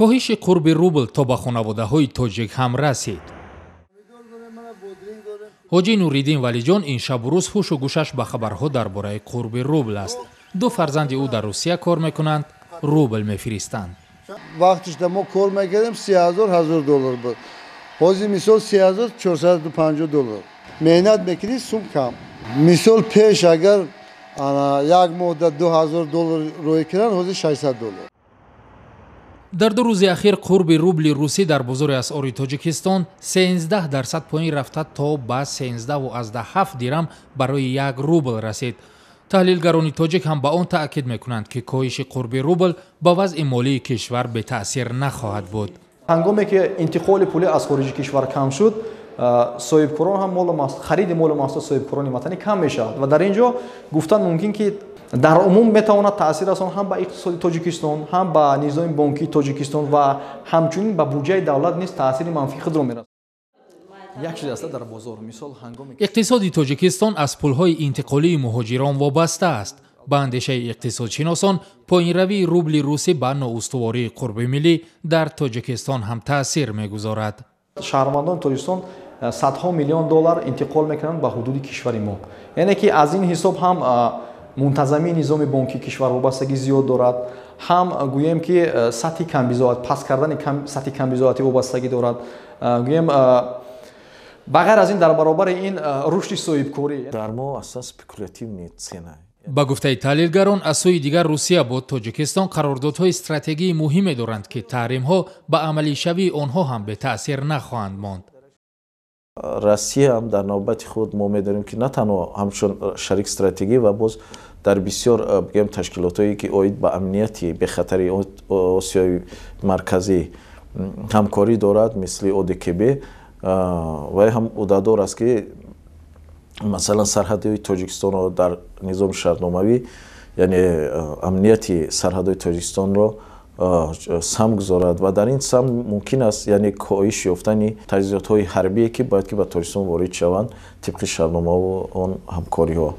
Коҳиши қурби рубл то ба хонаводаҳои тоҷик ҳам расид. Ҳоҷи Нуриддин Валиҷон ин шабу рӯз ҳушу гӯшаш ба хабарҳо дар бораи қурби рубл аст. Ду фарзанди ӯ дар Русия кор мекунанд, рубл мефиристанд. Вақтиш да мо кор мекардем, 3000 ҳазор доллар буд. Ҳозир, мисол, 3450 доллар. Меҳнат мекунӣ, сум кам. Мисол, пеш агар як моҳда 2000 доллар рӯй кунанд, ҳозир 600 доллар. Дар 2 рӯзи ахир қурби рубли русӣ дар бозори асъори Тоҷикистон 13% поин рафта, то ба 13,7 дирам барои як рубл расид. Таҳлилгарони тоҷик ҳам ба он таъкид мекунанд, ки коҳиши қурби рубл ба вазъи молии кишвар бетаъсир нахоҳад буд. Ҳангоме ки интиқоли пулӣ аз хориҷи кишвар кам шуд, соҳибкорон ҳам хариди молу маҳсулот соҳибкорони ватанӣ кам мешавад ва дар ин ҷо гуфтан мумкин, ки дар умум метавонад таъсир расон ҳам ба иқтисоди Тоҷикистон, ҳам ба низоми бонкии Тоҷикистон ва ҳамчунин ба буҷаи давлат низ таъсири манфии худро мерасонад. Як чиз аст дар бозор, мисол, ҳангоме Иқтисоди Тоҷикистон аз пулҳои интиқолии муҳоҷирон вобаста аст. Ба андешаи иқтисодшиносон, поинравии рубли русӣ ба ноустувории қурби миллӣ дар Тоҷикистон ҳам таъсир мегузорад. Шаҳрвандони Тоҷикистон садҳо миллион доллар интиқол мекунанд ба ҳудуди кишвари мо, яъне ки аз ин ҳисоб ҳам мунтазамии низоми бонкии кишвар вобастагӣ зиёд дорад, ҳам гӯем ки сатҳи камбизоат, паст кардани сатҳи камбизоатӣ вобастагӣ дорад. Гӯем, ба ғайр аз ин, дар баробари ин рушди соҳибкорӣ. Дар мо аслан спекулятивный цена. Ба гуфтаи таҳлилгарон, аз сӯи дигар Русия бо Тоҷикистон қарордодҳои стратегии муҳиме доранд, ки таҳримҳо ба амалишавии онҳо ҳам бетаъсир нахоҳанд монд. Россия ҳам дар навбати худ, мо медонем, ки на танҳо ҳамчун шарик стратегӣ ва боз дар бисёр, бигӯем, ташкилотҳое, ки оид ба амнияти бехатари Осиёи Марказӣ ҳамкорӣ дорад, мисли ОДКБ, вай ҳам ӯҳдадор аст, ки масалан сарҳадҳои Тоҷикистонро дар низоми шартномавӣ, яъне амнияти сарҳадҳои Тоҷикистонро сам гузорад ва дар ин самт мумкин аст, яъне коҳиш ёфтани таҷҳизотҳои ҳарбие, ки бояд ки ба Тоҷикистон ворид шаванд тибқи шартномаву он ҳамкориҳо.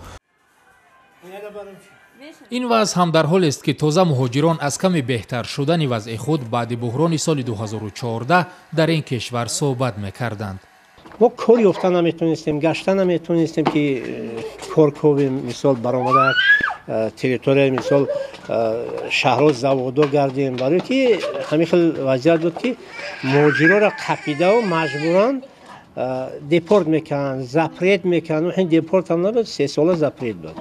Ин вазъ ҳам дар ҳолест, ки тоза муҳоҷирон аз каме беҳтар шудани вазъи худ баъди буҳрони соли 2014 дар ин кишвар суҳбат мекарданд. Мо кор ёфта наметонистем, гашта наметонистем, ки кор ковем. Мисол, баромада территорияи, мисол, шаҳрҳо, заводо гардем, барое ки ҳамин хел вазъият буд, ки муҳоҷироро қапидаву маҷбуран депорт мекарданд, запрет мекарданд. Ҳин депорт ҳам набуд, 3 сола запрет буд.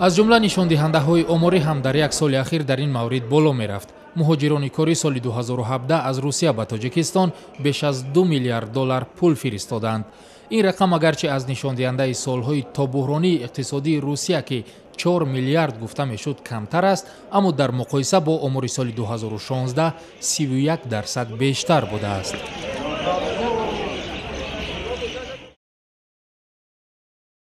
Аз ҷумла нишондиҳандаҳои оморӣ ҳам дар як соли ахир дар ин маврид боло мерафт. Муҳоҷирони корӣ соли 2017 аз Русия ба Тоҷикистон беш аз 2 миллиард доллар пул фиристоданд. Ин рақам агарчи аз нишондиҳандаи солҳои тобуҳронии иқтисодии Русия, ки 4 миллиард гуфта мешуд, камтар аст, аммо дар муқоиса бо омори соли 2016 31% бештар будааст.